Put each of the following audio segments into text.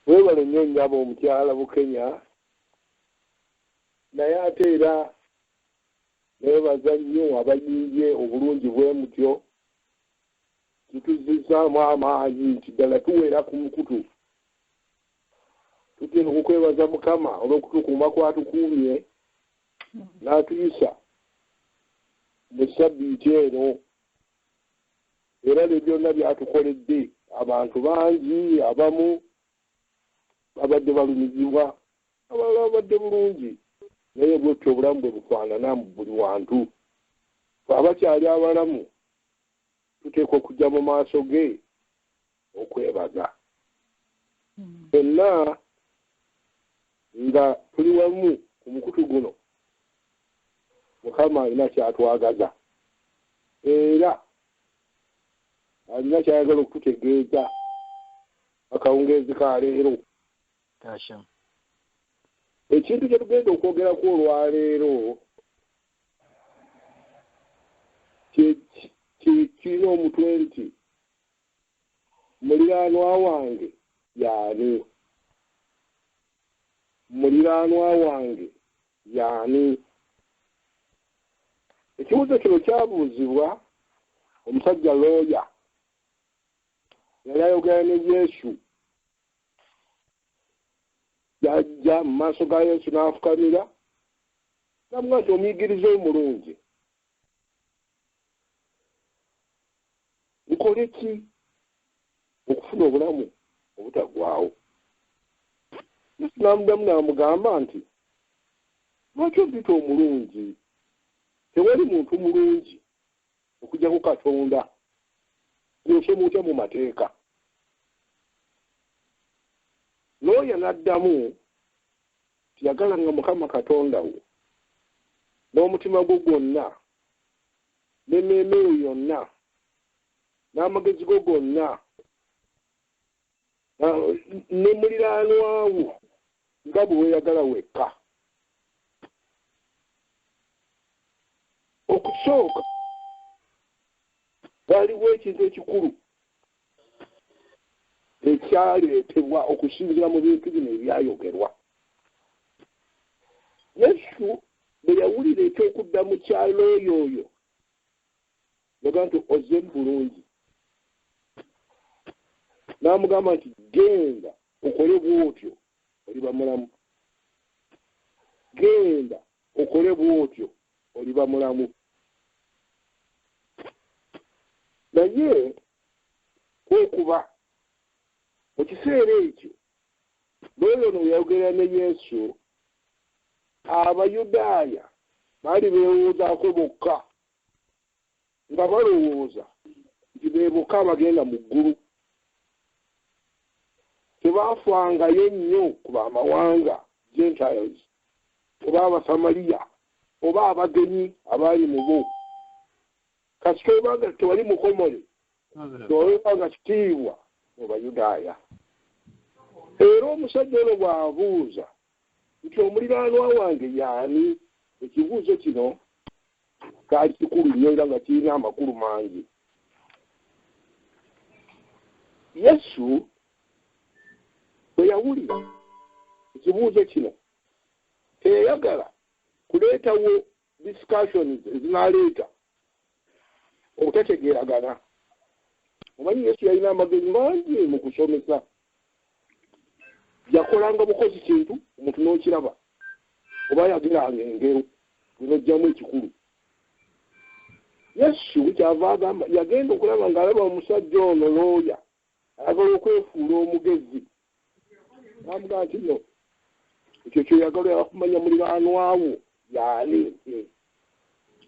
Weebale nnyo nnyabo omukyala Bukenya, naye ate era neebaza nnyo abayimbye obulungi bwe mutyo. Kituzzizaamu amaanyi nti ddala tuwera ku mukutu. Tugenda okukwebaza Mukama olw'okutukuuma kw'atukuumye n'atuyisa mu ssabbiiti eno, era ne byonna by'atukoledde. Abantu bangi abamu babadde balumizibwa, abalala babadde bulungi, naye bwetyo obulamu bwe bufaanana mu buli wantu. Ffe abakyali abalamu tuteekwa okujja mu maaso ge okwebaza. Ffenna nga tuli wamu ku mukutu guno, Mukama alina ky'atwagaza era alina ky'ayagala okututegeeza akawungeezi ka leero. Ekintu kye tugenda okwogerako olwaleero kirina omutwe nti muliraanwa wange y'ani? Muliraanwa wange y'ani? Ekibuuzo kino kyabuuzibwa omusajja looya yali ayogera ne Yesu. Yajja mu maaso ga Yesu n'afukamira n'amugamba nti omuyigiriza omulungi, nkole ki okufuna obulamu obutaggwaawo? Yesu n'amuddamu n'amugamba nti lwaki ompita omulungi? Tewali muntu mulungi okuggyako Katonda. Gw'osoma otya mu mateeka? Looya n'addamu nti yagalanga Mukama Katonda wo n'omutima gwo gwonna, n'emmeeme yo yonna, n'amagezi go gonna, ne muliraanwa wo nga bwe weeyagala wekka. Okusooka waliwo ekintu ekikulu ekyaleetebwa okusinziira mu bintu bino ebyayogerwa. Yesu bwe yawulira eky'okuddamu kya looya oyo, yagamba nti ozzeemu bulungi. N'amugamba nti genda okole bw'otyo oliba mulamu. Genda okole bw'otyo oliba mulamu. Naye kwekuba mu kiseera ekyo looya ono we yayogera ne Yesu, Abayudaaya baali beewoozaako bokka nga balowooza nti be bokka abagenda mu ggulu. Tebaafangayo nnyo ku b'amawanga, Gentiles, oba Abasamaliya oba abagenyi abaali mu bo. Kasita obanga tewali mukomole, tewabanga kitiibwa mu Bayudaaya. Era omusajja ono bw'abuuza nti omuliraanwa wange y'ani, ekibuuzo kino kyali kikulu nnyo era nga kirina amakulu mangi. Yesu bwe yawulira ekibuuzo kino teyayagala kuleetawo discussions ezinaaleeta obutategeeragana. Omanyi Yesu yalina amagezi mangi mu kusomesa. Yakolanga bukozi kintu omuntu n'okiraba, oba yageranga engero n'oggyamu ekikulu. Yesu kyava agamba, yagenda okulaba ng'alaba omusajja ono looya ayagala okwefuula omugezi. N'amugamba nti no, ekyo ky'oyagala okumanya muliraanwa wo y'ani?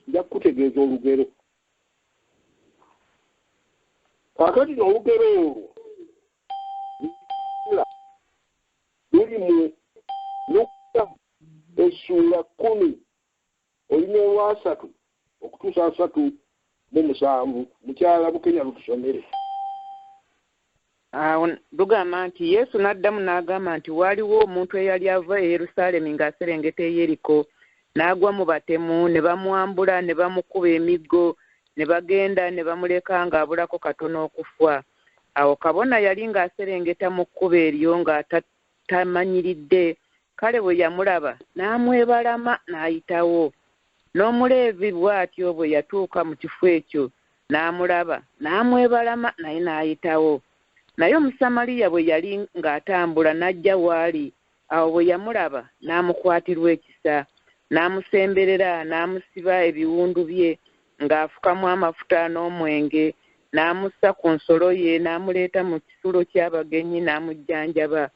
Nja kukutegeeza olugero. Kaakati no olugero olwo luli mu Lukka essuula 10 olina olwasatu okutuusa 37 Mukyala Bukenya lutusomere. Awo lugamba nti Yesu n'addamu n'agamba nti waaliwo omuntu eyali ava e Yerusaalemi ng'aserengeta e Yeriko, n'agwa mu batemu, ne bamwambula, ne bamukuba emiggo, ne bagenda ne bamuleka ng'abulako katono okufa. Awo kabona yali ng'aserengeta mu kkubo eryo nga tamanyiridde, kale bwe yamulaba n'amwebalama n'ayitawo. N'Omuleevi bw'atyo bwe yatuuka mu kifo ekyo n'amulaba n'amwebalama naye n'ayitawo. Naye Omusamaliya bwe yali ng'atambula n'ajja w'ali, awo bwe yamulaba n'amukwatirwa ekisa, n'amusemberera n'amusiba ebiwundu bye ng'afukamu amafuta n'omwenge, n'amussa ku nsolo ye n'amuleeta mu kisulo ky'abagenyi n'amujjanjaba.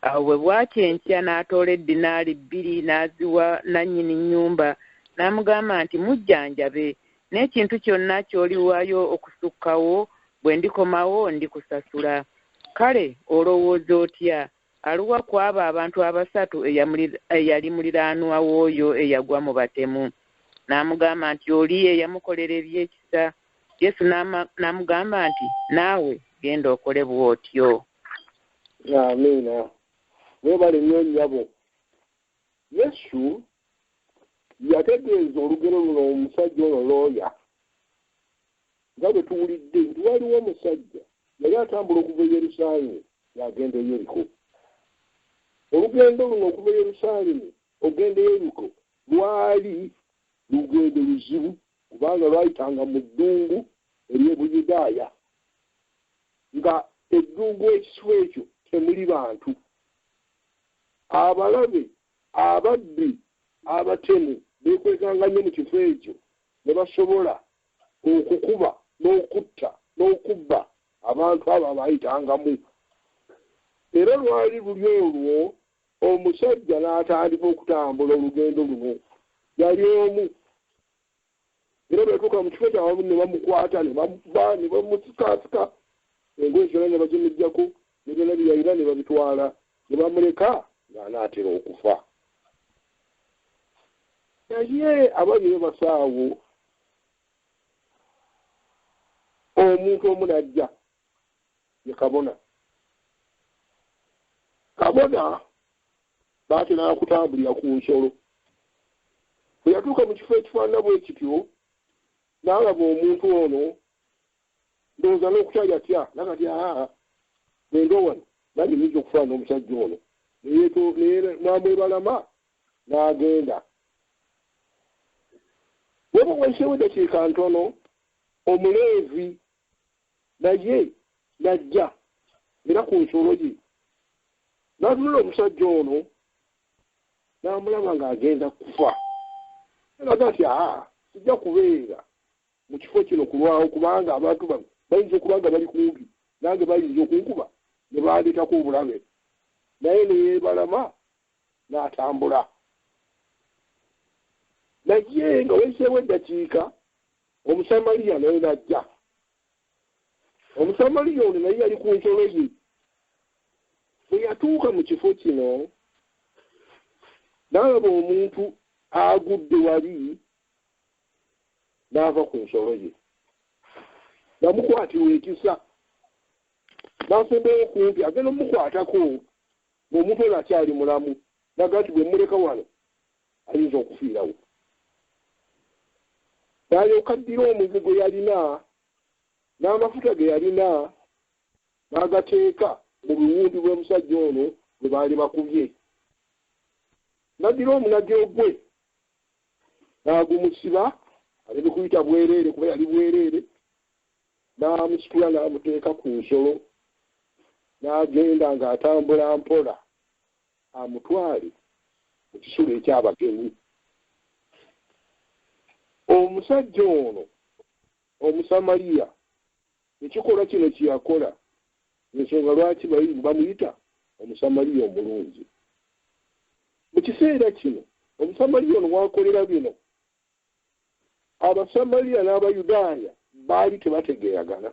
Awo bwe bwakya enkya n'atoola eddinaali 2 n'aziwa nannyini nnyumba, n'amugamba nti, mujjanjabe, n'ekintu kyonna ky'oliwaayo okusukkawo bwe ndikomawo ndikusasula. Kale olowooza otya? Aluwa ku abo abantu abasatu eyali muliraanwa w'oyo eyagwa mu batemu? N'amugamba nti, oli eyamukolera ebyekisa. Yesu n'amugamba nti, naawe genda okole bw'otyo. Amiina. Weebale nnyo nnyabo. Yesu yategeeza olugero luno omusajja ono looya, nga bwe tuwulidde nti waliwo omusajja yali atambula okuva e Yerusaalemi ng'agenda e Yeriko. Olugendo luno okuva e Yerusaalemi ogenda e Yeriko lwali lugendo luzibu, kubanga lwayitanga mu ddungu ery'Ebuyudaaya, nga eddungu ekifo ekyo temuli bantu. Abalabe, ababbi, abatemu beekwekanga nnyo mu kifo ekyo ne basobola okukuba n'okutta n'okubba abantu abo abayitangamu. Era lwali luli olwo omusajja n'atandika okutambula olugendo luno, yali omu. Era bwe yatuuka mu kifo kyabwe ne bamukwata ne bamukuba ne bamusikasika, engoye zonna ne bazimuggyako ne byonna bye yalina ne babitwala ne bamuleka ng'anaatera okufa. Naye abali beebasaawo, omuntu omu n'ajja, ye kabona. Kabona baateranga kutambulira ku nsolo. Bwe yatuuka mu kifo ekifaanana bwe kityo, n'alaba omuntu ono, ndowooza n'okutya yatya, n'agamba nti, aa, bwe wano nange nnyinza okufaanana omusajja ono. N'amwebalama n'agenda. Bw'oba wayiseewo eddakiika ntono, Omuleevi naye n'ajja era ku nsolo ye, n'atunula omusajja ono n'amulaba ng'agenda kufa. N'agamba nti, aa, sijja kubeera mu kifo kino kulwawo, kubanga abantu bano bayinza okuba nga bali kumpi nange, bayinza okunkuba ne bandeetako obulabe. Naye ne yeebalama n'atambula. Naye nga wayiseewo eddakiika, Omusamaliya naye n'ajja. Omusamaliya ono naye yali ku nsolo ye. Bwe yatuuka mu kifo kino, n'alaba omuntu agudde wali, n'ava ku nsolo ye, namukwatirwa ekisa, n'asembayo kumpi, agenda omukwatako ng'omuntu ono akyali mulamu, n'agamba nti bwe mmuleka wano ayinza okufiirawo. N'alyoka addira omwenge gwe yalina n'amafuta ge yalina n'agateeka mu biwundu by'omusajja ono gwe baali bakubye. N'addira omunagiro gwe n'agumusiba, aleme kuyita bwereere kuba yali bwereere, n'amusitula n'amuteeka ku nsolo, n'agenda ng'atambula mpola amutwale mu kisulo eky'abagenyi. Omusajja ono Omusamaliya ekikolwa kino kye yakola, ensonga lwaki bamuyita Omusamaliya omulungi. Mu kiseera kino Omusamaliya ono w'akolera bino, Abasamaliya n'Abayudaaya baali tebategeeragana.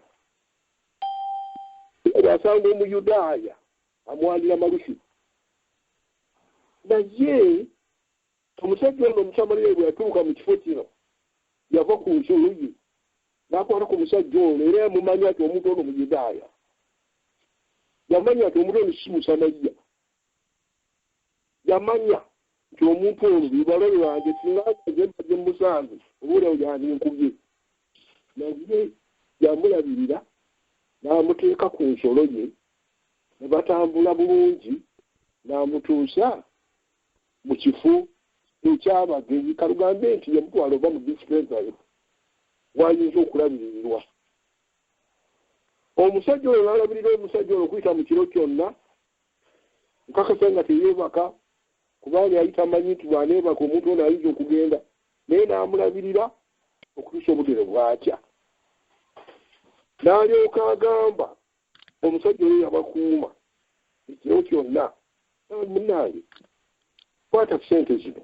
Bw'asanga Omuyudaaya amwandira malusu. Naye omusajja ono Omusamaliya bwe yatuuka mu kifo kino, yava ku nsolo ye n'akwata ku musajja ono, era yamumanya nti omuntu ono Muyudaaya. Yamanya nti omuntu ono si Musamaliya. Yamanya nti omuntu ono bibalabe bange, singa nze mbadde musanze oboolyawo yandinkubye. Naye yamulabirira N'amuteeka ku nsolo ye, ne batambula bulungi, n'amutuusa mu kifo ekyabagenyi. Kalugambe nti yamutwala oba mu dispensary wayinza okulabirirwa. Omusajja oyo n'alabirira omusajja ono okuyita mu kiro kyonna, nkakasa nga teyeebaka, kubanga yali tamanyi nti bw'aneebaka omuntu ono ayinza okugenda, naye n'amulabirira okutuusa obudde bwakya. N'alyoka agamba omusajja oyo yabakuuma ekiro kyonna, munnange kwata ssente zino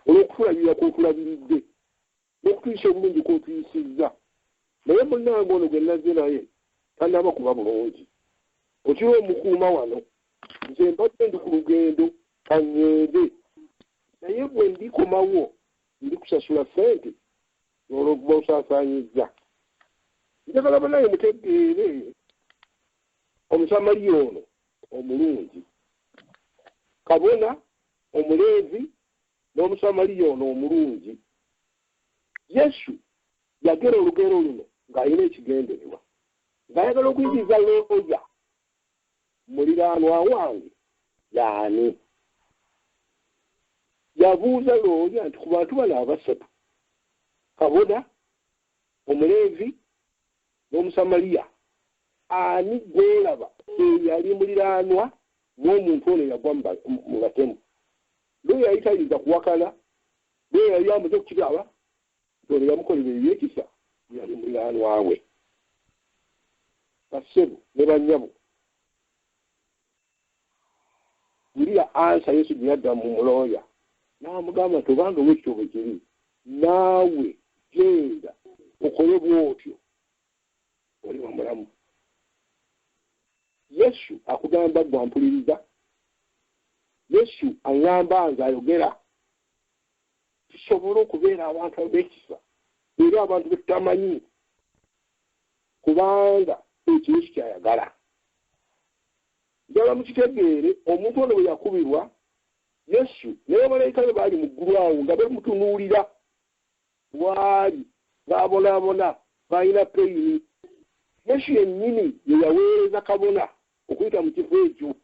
olw'okutulabirira kw'otulabiridde n'okutuyisa obulungi kw'otuyisizza, naye munnange ono gwe nazze naye tannaba kuba bulungi, okira omukuuma wano, nze mbadde ndi ku lugendo kaŋŋende, naye bwe ndikomawo ndikusasula ssente olw'okuba osaasaanyizza. Njagala bannaye mutegeere Omusamaliya ono omulungi, kabona Omuleevi n'Omusamaliya ono omulungi. Yesu yagera olugero luno ng'alina ekigendererwa, ng'ayagala okuyigiriza looya muliraanwa wange y'ani. Yabuuza looya nti ku bantu bano abasatu, kabona, Omuleevi n'Omusamaliya, ani gw'olaba eyali muliraanwa w'omuntu ono eyagwa mu batemu? Looya yali tayinza kuwakana, looya yali amaze okukiraba nti ono yamukolera ebyekisa yali muliraanwa we. Bassebo ne bannyabo, wulira ansa Yesu gye yadda mu mulooya, n'amugamba nti obanga bwekityo bwe kiri, naawe genda okole bw'otyo, oliba mulamu. Yesu akugamba ggwe ampuliriza, Yesu aŋŋamba nze ayogera, tusobole okubeera abantu ab'ekisa era abantu be tutamanyi, kubanga ekyo Yesu ky'ayagala. Njagala mukitegeere, omuntu ono bwe yakubirwa, Yesu ne bamalayika be baali mu ggulu awo nga bamutunuulira bw'ali ng'abonaabona, baalina peyini. Yesu yennyini ye yaweereza kabona okuyita mu kifo ekyo.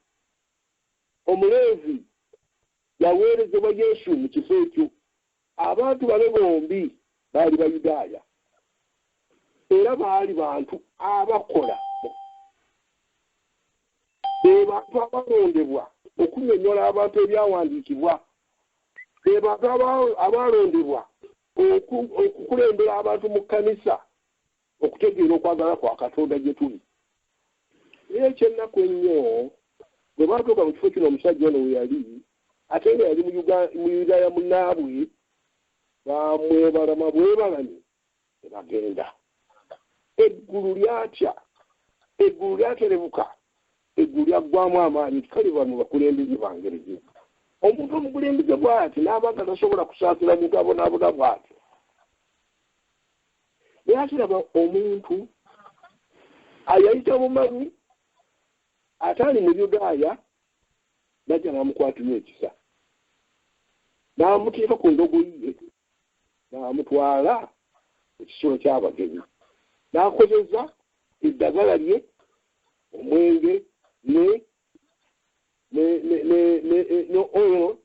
Omuleevi yaweerezebwa Yesu mu kifo ekyo. Abantu bano bombi baali Bayudaaya, era baali bantu abakola. Be bantu abalondebwa okunnyonnyola abantu ebyawandiikibwa. Be bantu abalondebwa okukulembera abantu mu kkanisa okutegeera okwagala kwa Katonda gye tuli. Naye ekyennaku ennyo, bwe baatuuka mu kifo kino omusajja ono we yali, ate nga yali Muyudaaya munnaabwe, baamwebalama bwebalami ne bagenda. Eggulu lyatya, eggulu lyaterebuka, eggulu lyaggwamu amaanyi nti kale bano bakulembeze ba ngeri ki? Omuntu omukulembeze bw'ati n'aba nga tasobola kusaasira muntu abonaabona bw'atyo. Naye ate laba omuntu ayayita bumanyi ate ali Muyudaaya, n'ajja n'amukwatirwa ekisa, n'amuteeka ku ndogoyi ye, n'amutwala mu kisulo ky'abagenyi, n'akozesa eddagala lye, omwenge ne oil,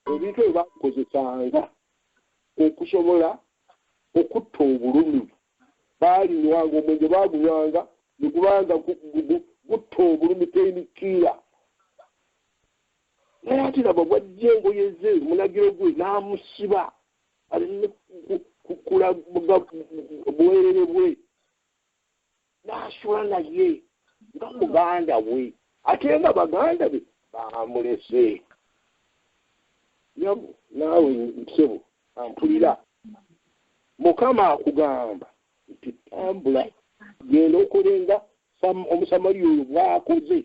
ebintu ebyo baabikozesanga okusobola okutta obulumi. Baalinywanga omwenge, baagunywanga ne gubanga gutta obulumi, painkiller. Naye ate laba bw'ajja engoye ze, omunagiro gwe n'amusiba aleme kulaga bwerere bwe, n'asula naye nga muganda we, ate nga baganda be baamulese. Nyabo naawe nsebo ampulira, Mukama akugamba nti tambula genda okole nga Omusamaliya oyo bw'akoze,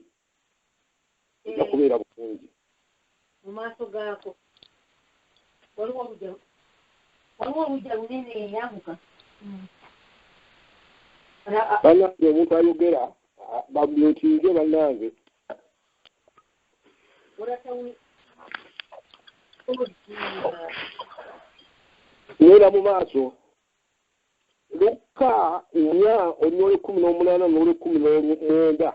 ojja kubeera bulungi. Mu maaso gaako waliwo olujja lunene eyambuka. Bannange omuntu ayogera bamyutinge bannange. Ngenda mu maaso. Lukka 4 olw'18 n'olw'19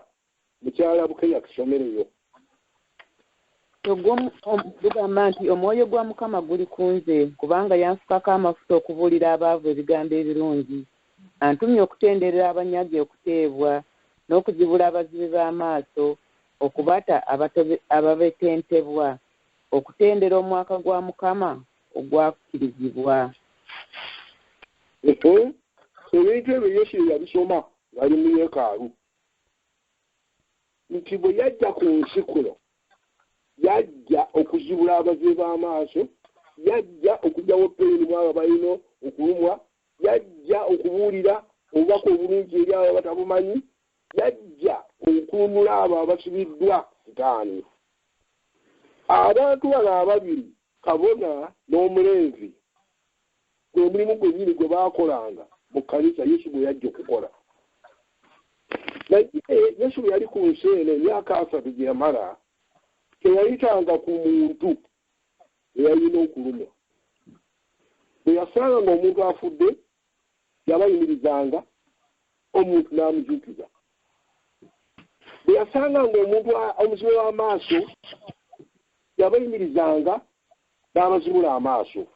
mukyala Bukenya kusomereyo. Gugamba nti omwoyo gwa Mukama guli ku nze, kubanga yanfukako amafuta okubuulira abaavu ebigambo ebirungi. Antumye okutenderera abanyage okuteebwa, n'okuzibula abazibe b'amaaso, okubata ababetentebwa, okutendera omwaka gwa Mukama ogwakkirizibwa. Ebintu ebyo Yesu yabisoma ng'ali mu yeekaalu, nti bwe yajja ku nsi kuno yajja okuzibula abazibe b'amaaso, yajja okuggyawo peyini mu abo abalina okulumwa, yajja okubuulira obubaka obulungi eri abo abatabumanyi, yajja okununula abo abasibiddwa Sitaani. Abantu bano ababiri, kabona n'omuleevi, gwe mulimu gwennyini gwe baakolanga mu kkanisa Yesu gwe yajja okukola. Naye Yesu bwe yali ku nsi eno emyaka 30 gye yamala, teyayitanga ku muntu eyalina okulumwa. Bwe yasanganga omuntu afudde, yabayimirizanga omuntu n'amuzuukiza. Bwe yasanganga omuntu omuzibe w'amaaso, yabayimirizanga n'abazibula amaaso.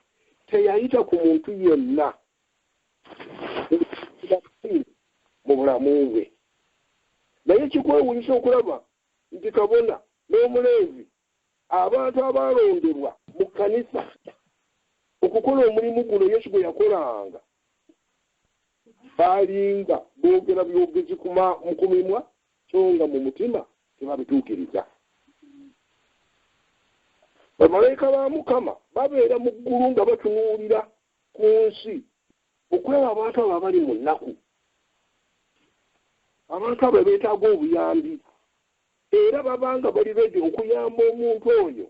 Teyayita ku muntu yenna mu bulamu bwe. Naye kikwewuunyisa okulaba nti kabona n'omuleevi, abantu abaalondebwa mu kkanisa okukola omulimu guno Yesu gwe yakolanga, baalinga boogera byogezi ku mimwa, so nga mu mutima tebabituukiriza. Bamalayika ba Mukama babeera mu ggulu nga batunuulira ku nsi okulaba abantu abo abali mu nnaku, abantu abo beetaaga obuyambi, era babanga bali ready okuyamba omuntu oyo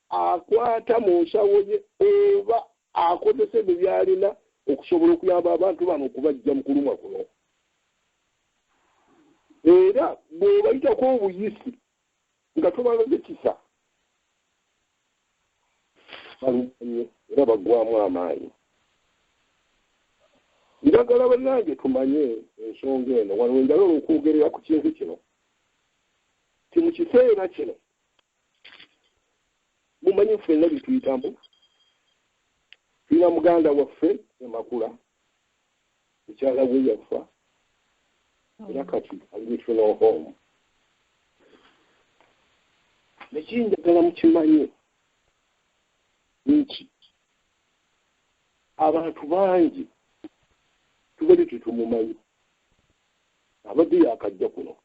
akwata mu nsawo ye oba akozesa ebyo by'alina okusobola okuyamba abantu bano okubajja mu kulumwa kuno. Era bw'obayitako obuyisi nga tobalaze kisa, balumanye era baggwamu amaanyi. Njagala bannange tumanye ensonga eno. Wano we njagala okwogerera ku kintu kino, ti mu kiseera kino mumanyi ffenna bye tuyitamu. Tulina muganda waffe Emakula, mukyala we yafa, era kati ali mu funeral home. Nekinjagala mukimanye nti abantu bangi tubadde tetumumanyi, abadde yakajja kuno,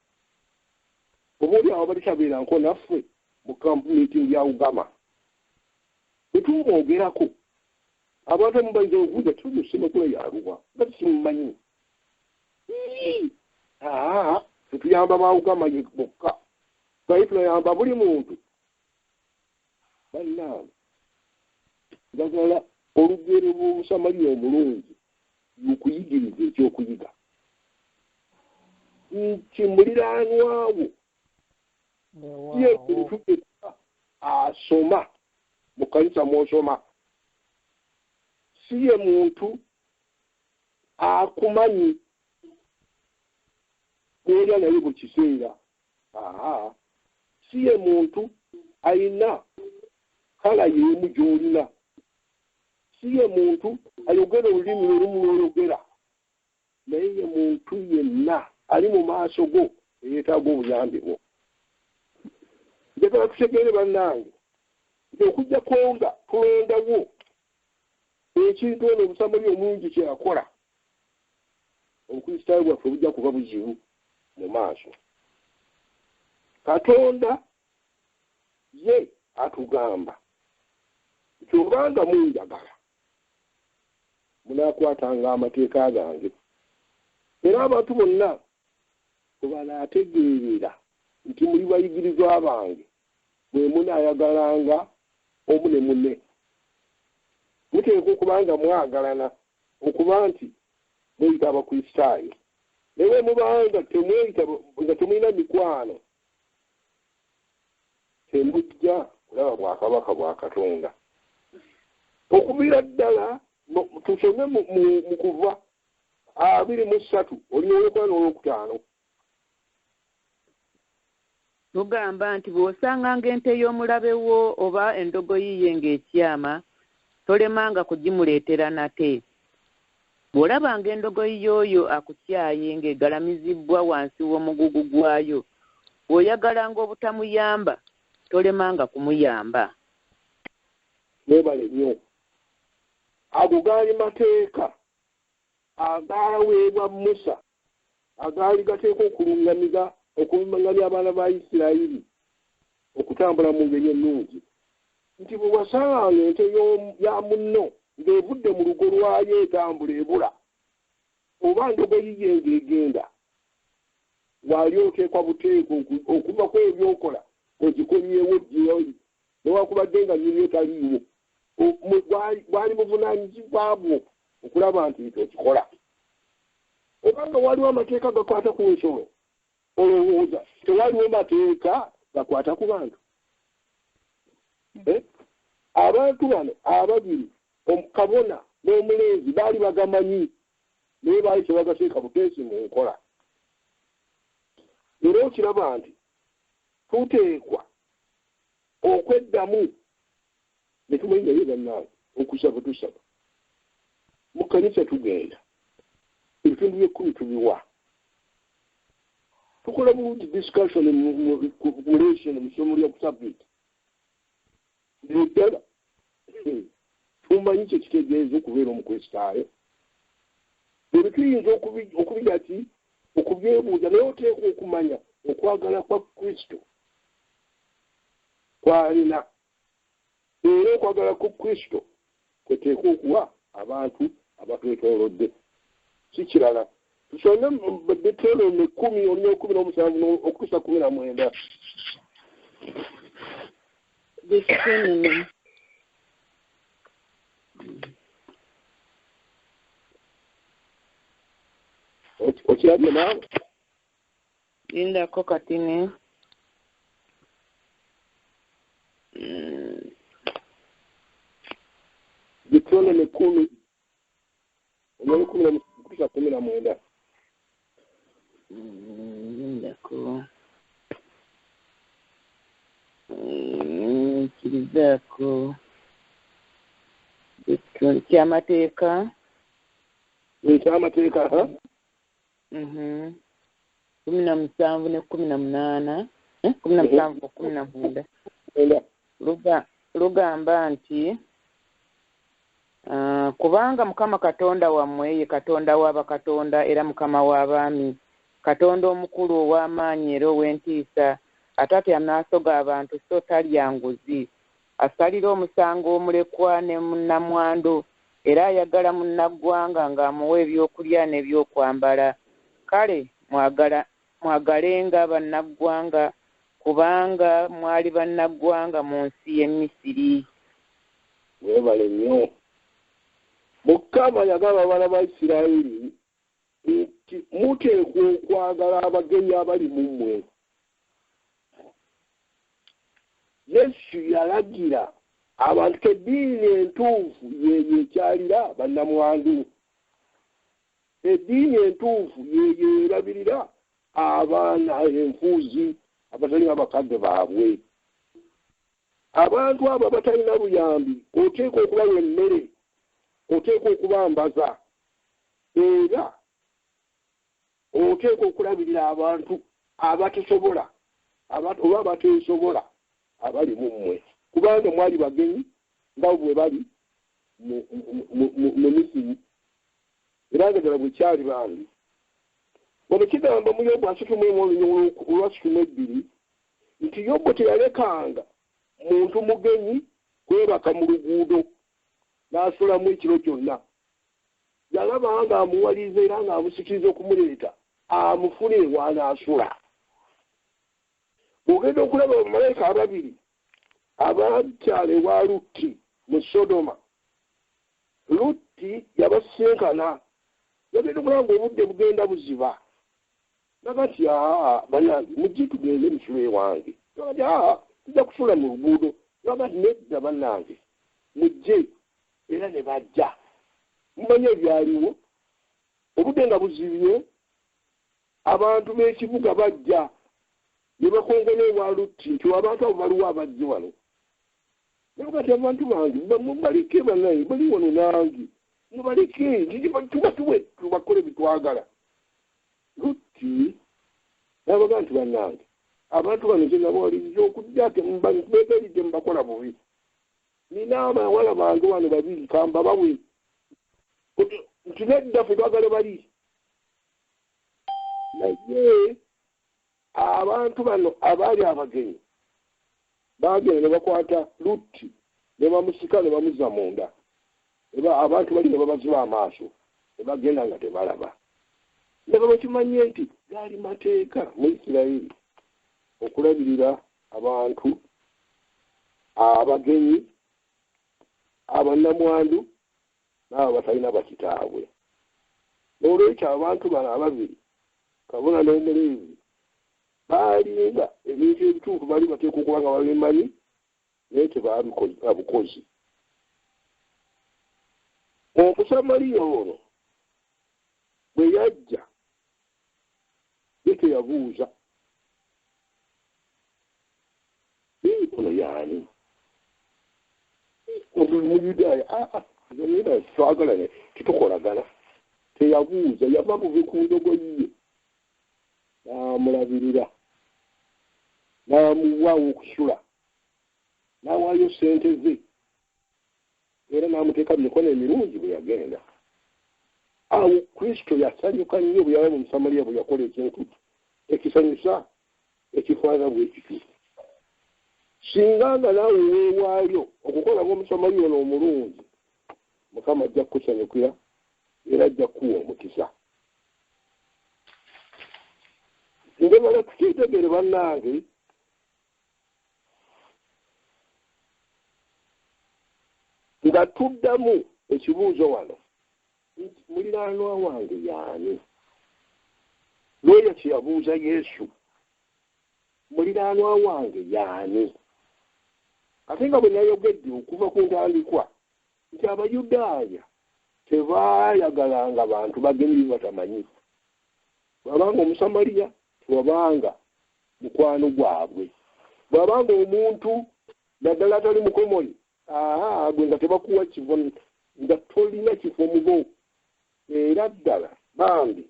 oba oli awo abadde tabeeranko naffe mu camp meeting ya Ugama. Bwe tumwogerako abantu abamu bayinza okubuuza ti Ssemakula yaluwa, nga tesimumanyi. Tetuyamba ba Ugama bokka, naye tunayamba buli muntu. Bannange, njagala olugero lw'Omusamaliya omulungi lukuyigiriza ekyokuyiga nti muliraanwa wo ye muntu asoma mu kkanisa mw'osoma, si ye muntu akumanyi gw'olya naye buli kiseera, si ye muntu ayina kala y'emu gy'olina, si ye muntu ayogera olulimi olumu lw'oyogera, naye ye muntu yenna ali mu maaso go eyeetaaga obuyambi bwo. Njagala tutegeere bannange nti okuggyako nga tulondawo ekintu ono Omusamaliya omulungi kye yakola, obukristaayo bwaffe bujja kuba buzibu mu maaso. Katonda ye atugamba nti obanga munjagala munaakwatanga amateeka gange, era abantu bonna bwe banaategeerera nti muli bayigirizwa bange bwe munaayagalanga omu ne munne. Muteekwa okuba nga mwagalana okuba nti mweyita Abakristaayo, naye bwe mubanga temweyita, nga temulina mikwano, temujja kulaba bwakabaka bwa Katonda. Okuviira ddala Tusome mu Kuva 23 olwokuna n'olwokutaano. Tugamba nti bw'osanganga ente y'omulabe wo oba endogoyi ye ng'ekyama, tolemanga kugimuleetera nate. Bw'olabanga endogoyi y'oyo akukyaye ng'egalamizibbwa wansi w'omugugu gwayo, bw'oyagalanga obutamuyamba, tolemanga kumuyamba. Mwebale nnyo. Ago gaali mateeka agaaweebwa Musa, agaali gateekwa okulungamya abaana ba Isirayiri okutambula mu ngeri ennungi. Nti bwe wasanganga ente ya munno ng'evudde mu lugo lwayo etambula ebula, oba ndogoyi ye ng'egenda, waali oteekwa buteekwa okuva ku ebyokola ogikomyewo gy'oli, newakubadde nga nnyiniyo taliiwo. Bwali buvunaanyizibwa bwo okulaba nti ekyo okikola. Obanga waliwo amateeka gakwata ku nsolo, olowooza tewaliwo mateeka gakwata ku bantu? Abantu bano ababiri, kabona n'omulenzi, baali bagamanyi, naye baali tebagateeka buteesi mu nkola. Era okiraba nti tuteekwa okweddamu ne tumanya naye bannange okusaba tusaba. Mu kkanisa tugenda, ebitundu by'ekkumi tubiwa. Tukola bulungi discussion mu lesson mu ssomo lya kusabiti. Ddala tumanyi kye kitegeeza okubeera Omukristaayo. Ebyo tuyinza okubira ki okubyebuuza, naye oteekwa okumanya okwagala kwa Kristo kwalina. Era okwagala ku Kristo kweteekwa okuwa abantu abatwetoolodde. Si kirala. Tusome Deuteronomy 10 olunyiriri 17 okutuusa 19. Deuteronomy Okirabye naawe? Lindako katini. Deuteronomy 10 olunyiriri 17 okutuusa 19. Lindako. Kirizaako kyamateeka. Ekyamateeka, 17 ne 18, 17 19. Lugamba nti kubanga Mukama Katonda wammwe ye Katonda w'abakatonda era Mukama w'abaami, Katonda omukulu ow'amaanyi era ow'entiisa, atatya amaaso g'abantu so talya nguzi, asalira omusango omulekwa ne munnamwandu, era ayagala munnaggwanga ng'amuwa ebyokulya n'ebyokwambala. Kale mwagalenga bannaggwanga, kubanga mwali bannaggwanga mu nsi y'e Misiri. Weebale nnyo. Mukama yagamba abaana ba Isirayiri nti muteekwa okwagala abagenyi abali mu mmwe. Yesu yalagira abantu eddiini entuufu yeeyo ekyalira bannamwandu. Eddiini entuufu yeeyo erabirira abaana enfuuzi abatalina bakadde baabwe. Abantu abo abatalina buyambi oteekwa okubawa emmere, oteekwa okubambaza, era oteekwa okulabirira abantu abatasobola oba abateesobola abali mu mmwe, kubanga mwali bagenyi nga bwe bali mu Misiri, era nga ddala bwe kyali bambi. Wano kigamba mu Yobu 31:32 nti Yobu teyalekanga muntu mugenyi kwebaka mu luguudo n'asulamu ekiro kyonna. Yalaba nga amuwaliriza era ng'amusikiriza okumuleeta amufunire w'anaasula. Bw'ogenda okulaba bamalayika ababiri abakyala ewa Lutti mu Sodoma, Lutti yabasinkana, yagenda okulaba ng'obudde bugenda buziba. Naga nti bannange mujje tugende musule ewange. Naga nti tujja kusula mu luguudo. Naga nti nedda bannange mujje, era ne bajja. Mumanyi ebyaliwo, obudde nga buzibye, abantu b'ekibuga bajja ne bakongola ewa Lutti nti abantu abo baliwo abajje wano. Naye kati abantu bange mubaleke bannaye, bali wano nange, mubaleke tuba tuwe tubakole bitwagala. Lutti n'abaga nti bannange abantu bano nze nabawaliriza okujja temubeegayiridde mubakola bubi. Nina abawala bange wano babiri kambabawe nti nedda ffe twagala bali. Naye abantu bano abaali abagenyi baagenda ne bakwata Lutti ne bamusika ne bamuzza munda. Abantu bali ne babaziba amaaso ne bagenda nga tebalaba. Nga bakimanye nti gaali mateeka mu Isirayiri okulabirira abantu abagenyi, abannamwandu n'abo batalina bakitaabwe. N'olwekyo abantu bano ababiri, kabona n'omuleevi, baalinga ebintu ebituufu baali bateekwa okuba nga babimanyi, naye tebaabikoze. Omusamaliya ono bwe yajja ye teyabuuza ono y'ani, Omuyudaaya twagala tetukolagana. Teyabuuza, yava buvi ku ndogoyi ye n'amulabirira, n'amuwa okusula, n'awaayo ssente ze, era n'amuteeka mu mikono emirungi bwe yagenda. Awo Kristo yasanyuka nnyo bwe yalaba Omusamaliya bwe yakola ekintu ekisanyusa ekifaanana bwe kityo. Singa nga naawe weewaayo okukola ng'Omusamaliya ono omulungi, Mukama ajja kukusanyukira era ajja kukuwa omukisa. Njagala tukitegeere bannange nga tuddamu ekibuuzo wano nti muliraanwa wange y'ani? Looya kye yabuuza Yesu, muliraanwa wange y'ani? Ate nga bwe nayogedde okuva ku ntandikwa nti Abayudaaya tebaayagalanga bantu bagenyi batamanyi. Bw'abanga Omusamaliya tewabanga mukwano gwabwe. Bw'abanga omuntu naddala atali mukomole, gwe nga tebakuwa kifo, nga tolina kifo mubo. Era ddala bambi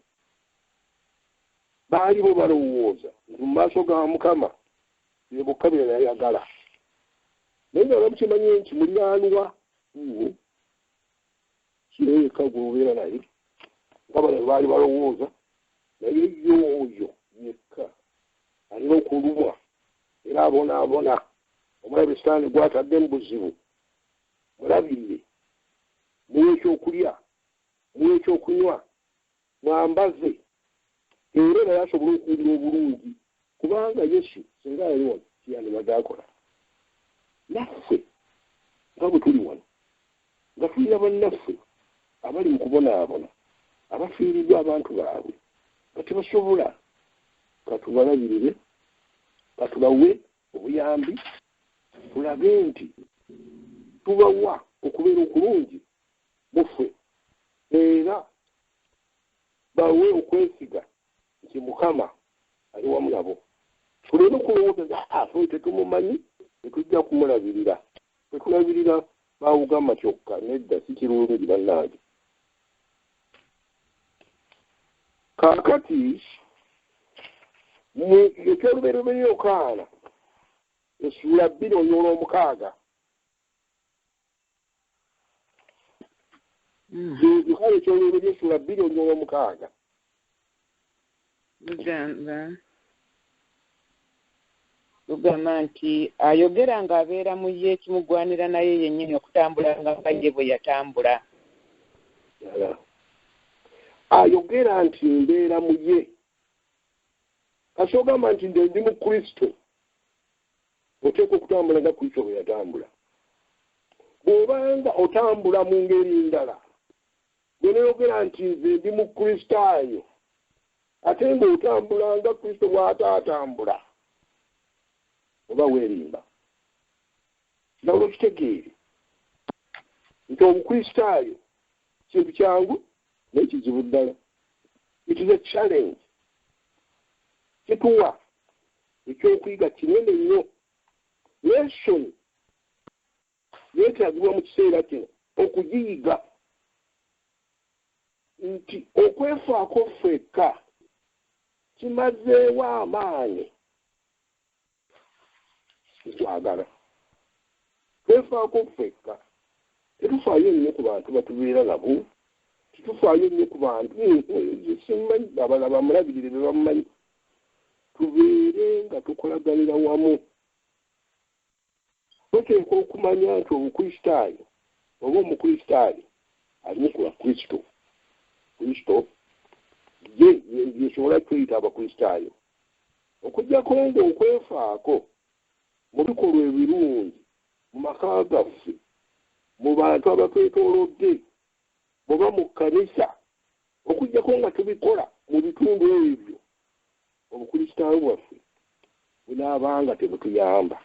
baali bo balowooza nti mu maaso ga Mukama bye bokka bye yayagala. Naye nga bamukimanyi nti muliraanwa wo si ye yekka gw'obeera naye, nga bano baali balowooza, naye ye oyo yekka alina okulumwa era abonaabona. Omulabe Sitaani gw'atadde mu buzibu, mulabirire, muwe ekyokulya, muwe ekyokunywa, mwambaze, era naye asobole okuwulira obulungi, kubanga Yesu singa yali wano kyeyandibadde akola. Naffe nga bwe tuli wano nga tulina bannaffe abali mu kubonaabona, abafiiriddwa abantu baabwe nga tebasobola, katubalabirire, katubawe obuyambi, tulage nti tubawa okubeera okulungi muffe, era bawe okwesiga nti Mukama ali wamu nabo. Tuleme okulowooza nti ffe tetumumanyi, tetujja kumulabirira. Tetulabirira baawugama kyokka, nedda, si kirungi bannange. Kaakati mu eky'olubereberye Yokaana essuula 2:6. Yokaana eky'olubereberye essuula 2:6. Lugamba nti ayogera ng'abeera mu ye kimugwanira naye yennyini okutambula nga ye bwe yatambula. Ayogera nti mbeera mu ye. Kasogamba nti ndi mu Kristo, oteekwa okutambula nga Kristo bwe yatambula. Bw'obanga otambula mu ngeri ndala, bwe neeyogera nti nze ndi mu Kristaayo, ate ng'otambula nga Kristo bw'ataatambula, oba weerimba. Nalwo kitegeere nti Obukristaayo Kintu kyangu naye kizibu ddala. It is a challenge. Kituwa ekyokuyiga kinene nnyo. Lesson yeetaagibwa mu kiseera kino okugiyiga nti okwefaako ffekka kimazeewo amaanyi okwagala. Twefaako ffekka, tetufaayo nnyo ku bantu batubeera nabo, tetufaayo nnyo ku bantu simanyi abalala bamulabirire be bamumanyi. Tubeere nga tukolaganira wamu. Tuteekwa okumanya nti Obukristaayo oba Omukristaayo alimu ku Kristo. Kristo ye yesobola tweyita Abakristaayo. Okuggyako ng'okwefaako mu bikolwa ebirungi mu maka gaffe, mu bantu abatwetoolodde, oba mu kkanisa, okuggyako nga tubikola mu bitundu ebyo, Obukristaayo bwaffe bunaabanga tebutuyamba.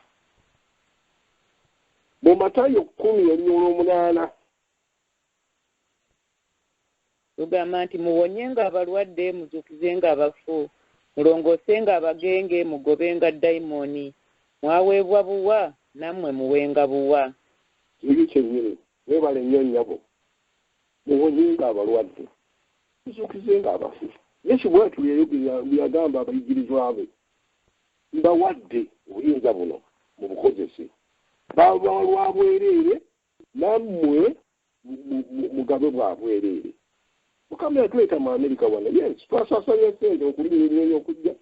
Mu Matayo 10:8 lugamba nti muwonyenga abalwadde, muzuukizenga abafu, mulongoosenga abagenge, mugobenga dayimooni. Mwaweebwa buwa, nammwe muwenga buwa. Ekyo kyennyini. Weebale nnyo nnyabo. Muwonyenga abalwadde, muzuukizenga abafu. Yesu bw'atyo bwe yagamba abayigirizwa be, mbawadde obuyinza buno mubukozese. Babawa lwa bwereere, nammwe mugabe bwa bwereere. Mukama yatuleeta mu Amerika wano. Yes, twasaasaanya ssente okulinnya ennyonyi okujja.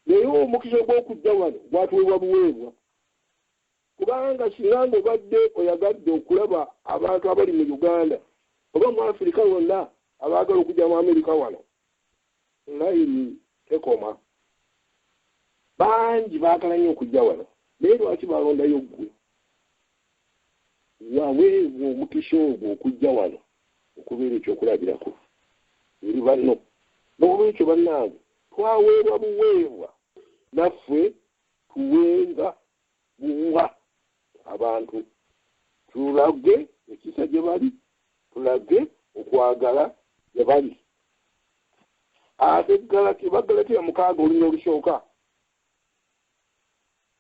Naye omukisa ogw'okujja wano gwatuweebwa buweebwa. Kubanga singa ng'obadde oyagadde okulaba abantu abali mu Uganda oba mu Afirika yonna abaagala okujja mu Amerika wano, layini tekoma. Bangi baagala nnyo okujja wano, naye lwaki balondayo ggwe? Waweebwa omukisa ogwo okujja wano okubeera ekyokulabirako eri banno. N'olwekyo bannange, twaweebwa buweebwa, naffe tuwenga buwa abantu. Tulage ekisa gye bali, tulage okwagala gye bali. Ate Ggalatiya 6 olunya olusooka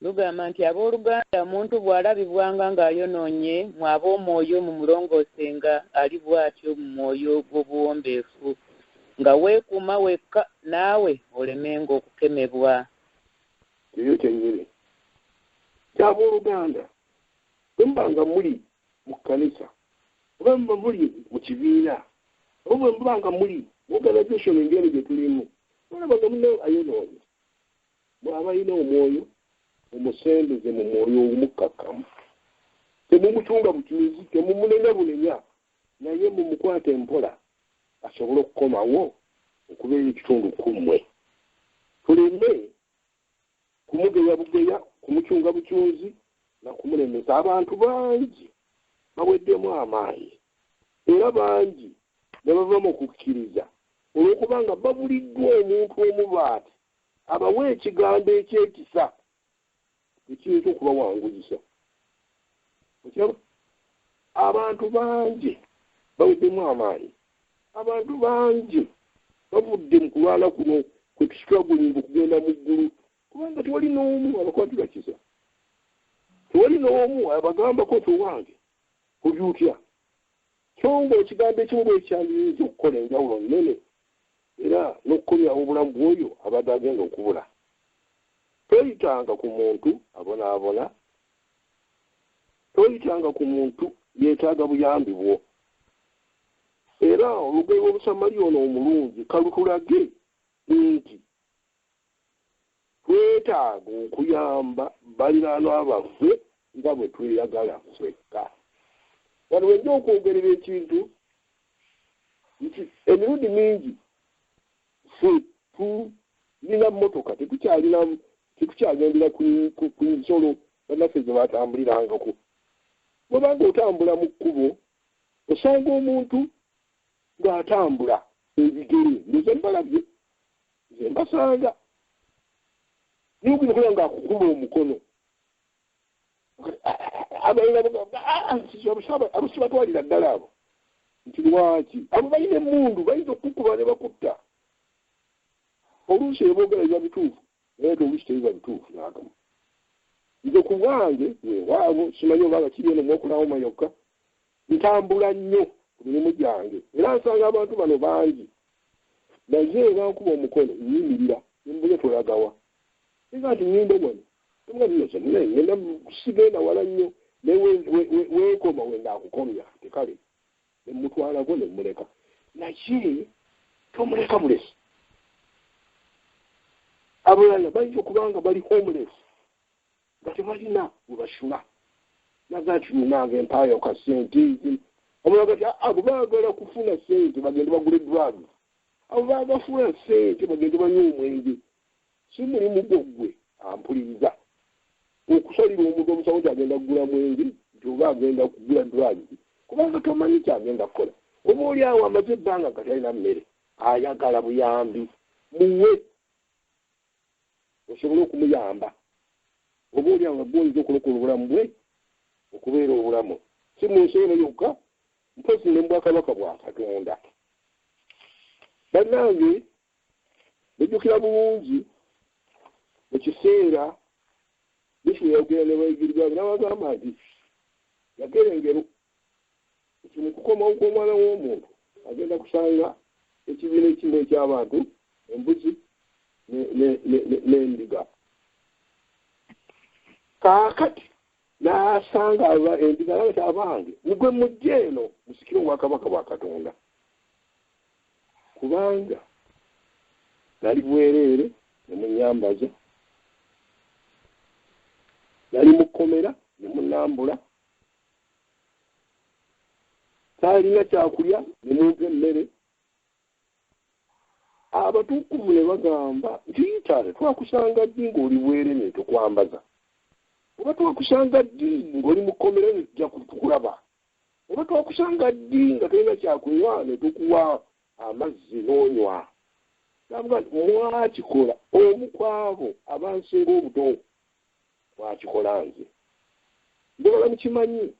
lugamba nti abooluganda, omuntu bw'alabibwanga ng'ayonoonye, mmwe ab'omwoyo mumulongoosenga ali bw'atyo mu mwoyo gw'obuwombeefu, nga weekuuma wekka naawe olemenga okukemebwa. Eyo kyennyini. Abooluganda, bwe muba nga muli mu kkanisa, oba muba muli mu kibiina, oba bwe muba nga muli mu organization engeri gye tulimu, olaba nga munne ayonoonye, bw'aba alina omwoyo, omusembeze mu mwoyo omukkakkamu. Temumucunga bucunzi, temumunenya bunenya, naye mumukwate mpola asobole okukomawo okubeera ekitundu ku mmwe. Tuleme kumugeya bugeya, kumucunga bucunzi na kumulemesa. Abantu bangi baweddemu amaanyi, era bangi ne bava mu kukkiriza olw'okubanga babuliddwa omuntu omubaati abawa ekigambo ekyekisa ekiyinza okubawanguzisa. Okiraba? Abantu bangi baweddemu amaanyi, abantu bangi bavudde mu kulwana kuno kwe tusitwagulinga okugenda mu ggulu, kubanga tewali n'omu abakwatirwa kisa, tewali n'omu abagambako nti owange oli otya. So nga ekigambo ekimu bwe kyandiyinza okukola enjawulo nnene era n'okukomyawo obulamu bw'oyo abadde agenda okubula. Toyitanga ku muntu abonaabona, toyitanga ku muntu yeetaaga buyambi bwo. Era olugero lw'Omusamaliya ono omulungi kalutulage nti twetaaga okuyamba baliraanwa baffe nga bwe tweyagala ffekka. Wano wenja okwogerera ekintu nti emirundi mingi ffe tulina mmotoka, tetukyagendera ku nsolo bannaffe ze batambulirangako. Bw'obanga otambula mu kkubo, osanga omuntu ng'atambula ebigere, nze mbalabye, nze mbasanga, naye ogenda okulaba ng'akukuba omukono. Abo sibatwalira ddala abo. Nti lwaki abo balina emmundu, bayinza okukuba ne bakutta. Oluusi eboogera biba bituufu, naye ate oluusi tebiba bituufu n'akamu. Nze ku bwange weewaawo simanyi oba nga kiri eno mu Oklahoma yokka, ntambula nnyo ku mirimu gyange era nsanga abantu bano bangi, naye bankuba omukono nnyimirira ne mbuuza, "Tolagawa?" Nga nti ŋŋenda wano. Ŋŋenda, sigenda wala nnyo, naye weekoma we naakukomya. Tekale ne mutwalako ne muleka, naye tomuleka bulesi. Abalala bayinza okuba nga bali homeless, nga tebalina we basula. Naga nti munange mpaayo ka sente. Omulala ti abo baagala kufuna sente bagende bagule drugs, abo baagafuna sente bagende banywe omwenge. Si mulimu gwo ggwe ampuliriza okusalira omuntu omusango nti agenda kugula mwenge, nti oba agenda kugula drugs, kubanga tomanyi kyagenda kukola. Oba oli awo amaze ebbanga nga talina mmere, ayagala buyambi, muwe osobole okumuyamba. Oba oli awo nga gwoyinza okulokola obulamu bwe okubeera obulamu, si mu nsi eno yokka, mpozi ne mu bwakabaka bwa Katonda. Bannange, nejjukira bulungi mu kiseera Yesu yayogera ne bayigirizwa be, n'abagamba nti yagera engero nti mu kukomawo kw'Omwana w'Omuntu agenda kusanga ekibiina ekimu eky'abantu, embuzi n'endiga. Kaakati n'asanga endiga nti, "Abange, mugwe mujje eno musikire obwakabaka bwa Katonda, kubanga nali bwereere ne munyambaza, nali mukkomera ne munambula, saalina kyakulya ne mumpa emmere." Abatukuvu ne bagamba nti, "Taata, twakusanga ddi ng'oli bwereere ne tukwambaza, oba twakusanga ddi ng'oli mukkomera ne tujja tukulaba, oba twakusanga ddi nga tolina kyakunywa ne tukuwa amazzi n'onywa?" Navuga nti, "Mwakikola omu ku abo abansinga obuto, mwakikola nze." Njagala mukimanyi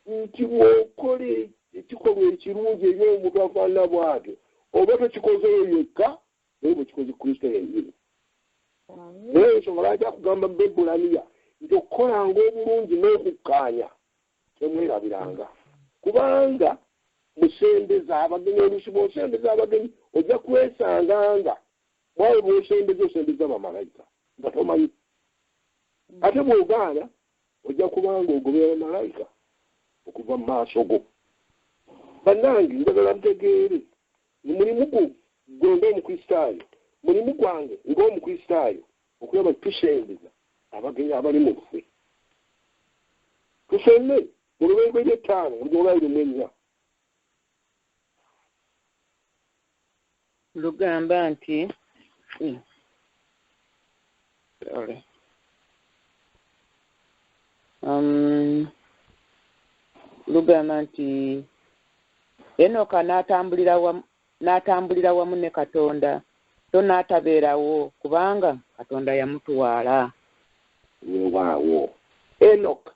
nti bw'okola ekikolwa ekirungi eri omuntu afaanana bw'atyo, oba tokikozeeyo yekka, naye bwekikoze Kristo yennyini. Naye ensonga lwaki akugamba Bebulaniya nti okukolanga obulungi n'okukkaanya temwerabiranga, kubanga musembeza abagenyi. Oluusi bw'osembeza abagenyi ojja kwesanga nga mwawe bw'osembeza osembeza bamalayika nga tomanyi, ate bw'ogaana ojja kubanga ogobera bamalayika okuva mu maaso go. Bannange, njagala ntegeere mulimu gwo gwe ng'Omukristaayo, mulimu gwange ng'Omukristaayo okulaba tusembeza abagenyi abali mu ffe. Tusome mu Lubereberye 5 olunyiriri 24. Lugamba nti, sorry. Lugamba nti Enoka n'atambulira wamu ne Katonda, so n'atabeerawo kubanga Katonda yamutwala. Weewaawo, Enoka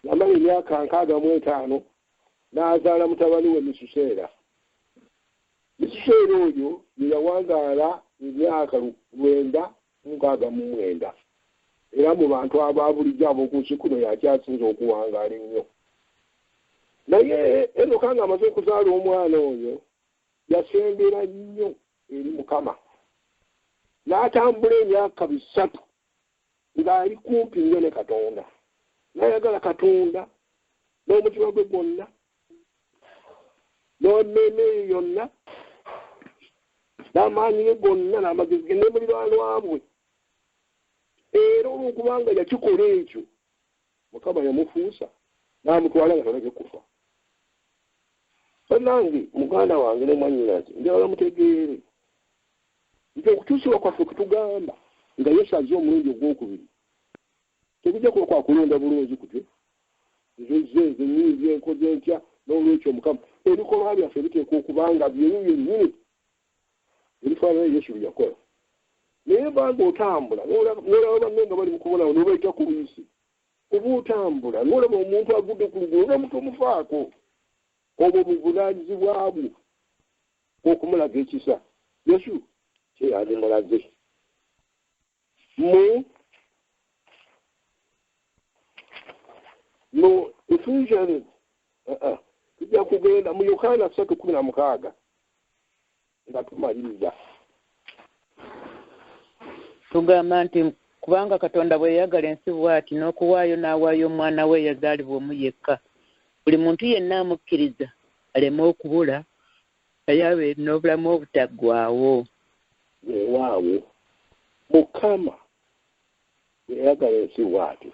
yamala emyaka 65 n'azaala mutabani we Misuseera. Misuseera oyo ye yawangaala emyaka 969, era mu bantu aba bulijjo ab'oku nsi kuno yakyasinza okuwangaala ennyo. Naye Enoka ng'amaze okuzaala omwana oyo, yasembera nnyo eri Mukama, n'atambula emyaka 300 ng'ali kumpi nnyo ne Katonda, n'ayagala Katonda n'omutima gwe gwonna n'emmeeme ye yonna n'amaanyi ge gonna n'amagezi ge ne muliraanwa bwe. Era olwokubanga yakikola ekyo, Mukama yamufuusa n'amutwala nga talabye kufa. Bannange, muganda wange ne mwannyinaze, njagala mutegeere nti okukyusibwa kwaffe kutugamba nga Yesu azze omulundi ogwokubiri tekujja kuba kwakulonda bulungi kutyo, nze nze nyimbye, nkoze ntya. N'olwekyo Mukama, ebikolwa byaffe biteekwa okuba nga byebyo byennyini ebifaanana Yesu bye yakola. Naye banga otambula n'olaba banne nga bali mu kubonawo n'obayitako buyisi. Oba otambula n'olaba omuntu agudde ku luguudo, omuntu omufaako, obwo buvunaanyizibwa bwo okumulaga ekisa. Yesu kyeyandimulaze. Mu Ephesians, tujja kugenda mu Yokaana 3:16 nga tumaliriza. Tugamba nti kubanga Katonda bwe yayagala ensi bw'ati n'okuwaayo n'awaayo omwana we eyazaalibwa omu yekka, buli muntu yenna amukkiriza aleme okubula, naye abeere n'obulamu obutaggwaawo. Weewaawo, Mukama bwe yayagala ensi bw'ati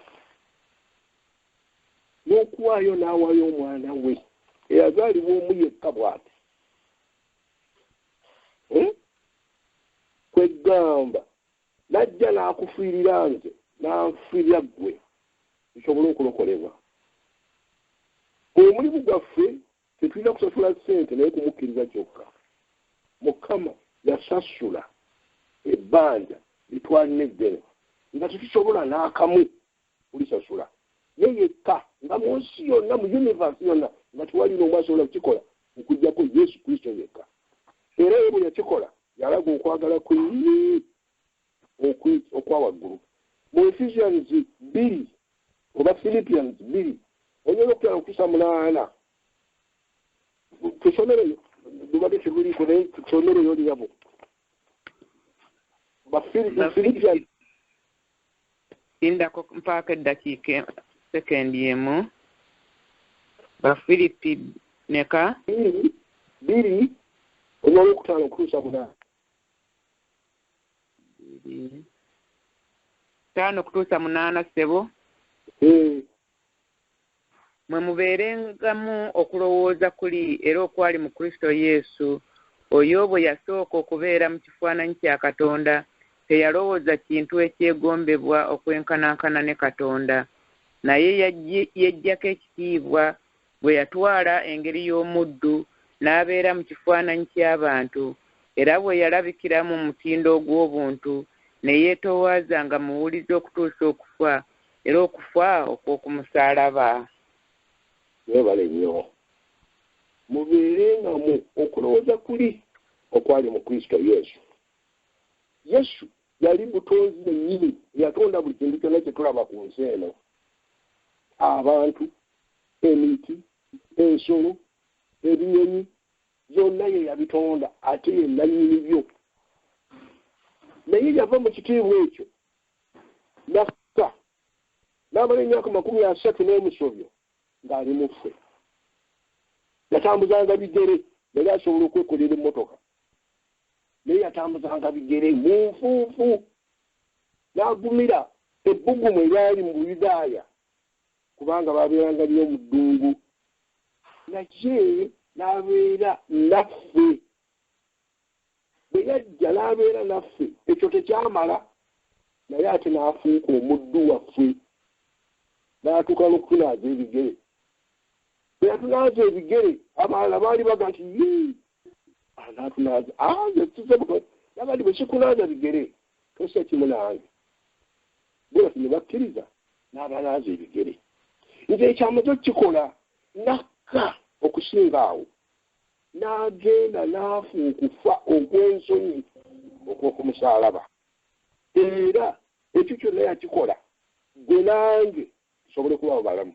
n'okuwaayo n'awaayo omwana we eyazaalibwa omu yekka bw'ati. Kwegamba n'ajja n'akufiirira nze, n'anfiirira ggwe, tusobole okulokolebwa. Omulimu gwaffe tetulina kusasula ssente, naye kumukkiriza kyokka. Mukama yasasula ebbanja litwalina eddene nga tetusobola n'akamu kulisasula. Ye yekka nga mu nsi yonna, mu universe yonna, nga tewali n'omu asobola kukikola okuggyako Yesu Kristo yekka. Era ye bwe yakikola yalaga okwagala kwe okwa waggulu. Mu Ephesians 2 oba Philippians 2 5-8, tusomereyo, lubadde teruliiko naye tusomereyo lyabo. Philippians Lindako mpaako eddakiika sekendi emu. Bafiripi neka 2 5-8. 5-8 ssebo. Mwe mubeerengamu okulowooza kuli era okwali mu Kristo Yesu, oyo bwe yasooka okubeera mu kifaananyi kya Katonda, teyalowooza kintu ekyegombebwa okwenkanankana ne Katonda, naye yeggyako ekitiibwa bwe yatwala engeri y'omuddu n'abeera mu kifaananyi ky'abantu, era bwe yalabikira mu mutindo ogw'obuntu ne yeetoowaza nga muwulize okutuusa okufa, era okufa okw'okumusaalaba. Mwebale nnyo. Mubeerengamu okulowooza kuli okwali mu Kristo Yesu. Yesu yali mutonzi yennyini, yatonda buli kintu kyonna kye tulaba ku nsi eno. Abantu, emiti, ensolo, ebinyonyi, byonna ye yabitonda, ate ye nannyini byo. Naye yava mu kitiibwa ekyo n'akka, n'amala emyaka 30 ng'ali mu ffe. Yatambuzanga bigere, yali asobola okwekolera emmotoka, naye yatambuzanga bigere mu nfuufu, n'agumira ebbugumu eryali mu Buyudaaya, kubanga babeeranga nnyo mu ddungu. Naye n'abeera naffe. Bwe yajja n'abeera naffe, ekyo tekyamala, naye ate n'afuuka omuddu waffe, n'atuuka n'okutunaaza ebigere. Bwe yatunaaza ebigere, abalala baali baga nti yii, anaatunaaza, nze bwe sikunaaza bigere, tossa kimu nange. Bwe batyo ne bakkiriza n'abanaaza ebigere. Nze ekyamaze okukikola, nakka okusinga awo, n'agenda n'afa okufa okw'ensonyi okw'okumusaalaba. Era ekyo kyonna yakikola gwe nange tusobole kuba balamu.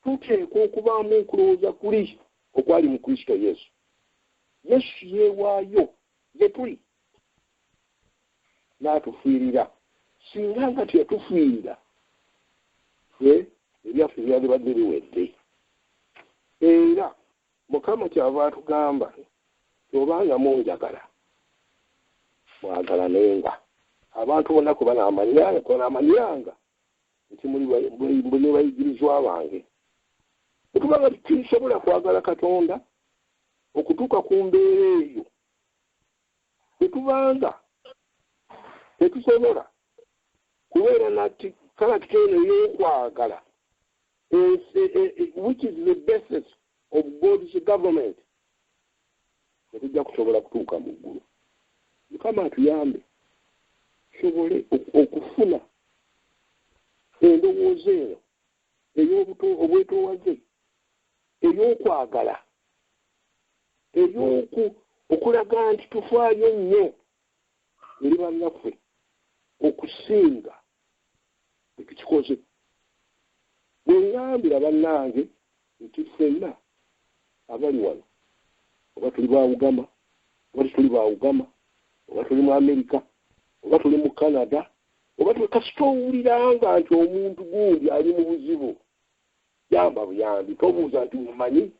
Tuteekwa okubaamu okulowooza kuli okwali mu Kristo Yesu. Yesu yeewaayo gye tuli n'atufiirira. Singa nga teyatufiirira, ebyaffe byalibadde biwedde. Era Mukama kyava atugamba obanga munjagala, mwagalanenga. Abantu bonna kwe banaamanyiranga nti muli bayigirizwa bange. Bwe tuba nga tetusobola kwagala Katonda okutuuka ku mbeera eyo, bwe tubanga tetusobola kubeera na character eno ey'okwagala, which is the basis of God's government, tetujja kusobola kutuuka mu ggulu. Mukama atuyambe tusobole okufuna Endowooza eno ey'obwetoowaze, ey'okwagala, okulaga nti tufaayo nnyo eri bannaffe okusinga bwe tukikoze. Bwe ŋŋambira bannange nti ffenna abali wano, oba tuli baawugama oba tetuli baawugama, oba tuli mu Amerika oba tuli mu Canada, oba kasita owuliranga nti omuntu gundi ali mu buzibu, yamba buyambi, tobuuza nti mumanyi,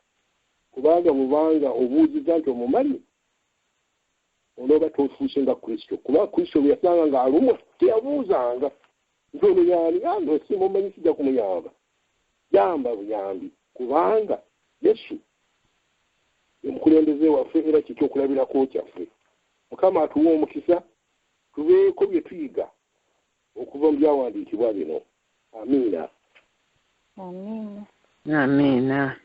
kubanga bw'obanga obuuzizza nti omumanyi, onooba tofuuse nga Kristo. Kuba Kristo bwe yasanga ng'alumwa teyabuuzanga nti ono yaani, ano simumanyi sijja kumuyamba. Yamba buyambi, kubanga Yesu ye mukulembeze waffe era kye kyokulabirako kyaffe. Mukama atuwe omukisa tubeeko bye tuyiga okuva mu byawandiikibwa bino. Amiina. Amiina. Amiina.